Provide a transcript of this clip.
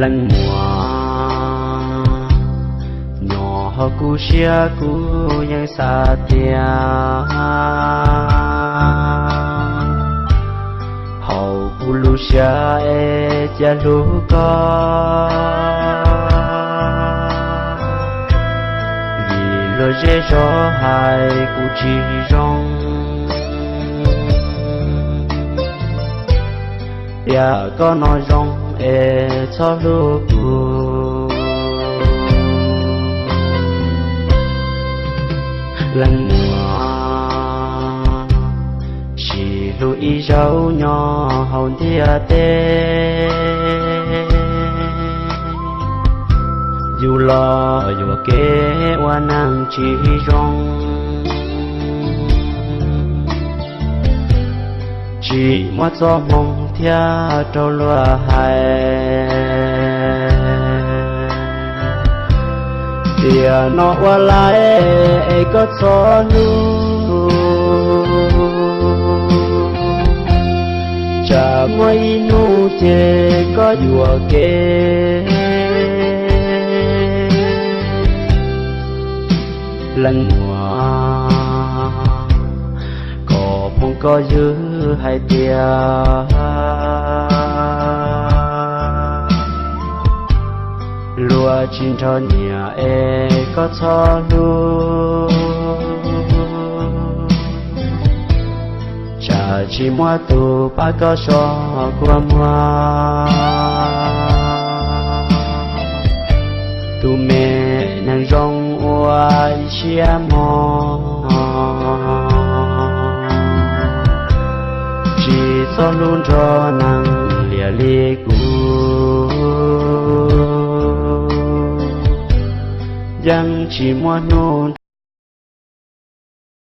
Leej muam, nyob hauv kuv siab kuv yeej xav tias hauv kuv lub siab es cia hlub koj, vim luag zej zog hais kuv tsis zoo. Tias koj no zoo es txhob hlub kuv. Leej muam, sib hlub ib zaug nyob hauv ntiaj teb, yus los yuam kev ua neeg tsis zoo. Tsis muaj txoj hmoo thiab raug luag hais, tiam no ua lais es koj txhob hlub. Tsam muaj ib hnub ces koj yuam kev. Leej muam, koj phooj koj ywg hais tias luag tsis nrog nyiam es koj txhob hlub. Tsam tsis muaj tus pab koj so kua muag. Tus me neeg zoo ua ib siab mog, tsis txhob hlub nrog neeg liam li kuv. Yeej tsis muaj hnub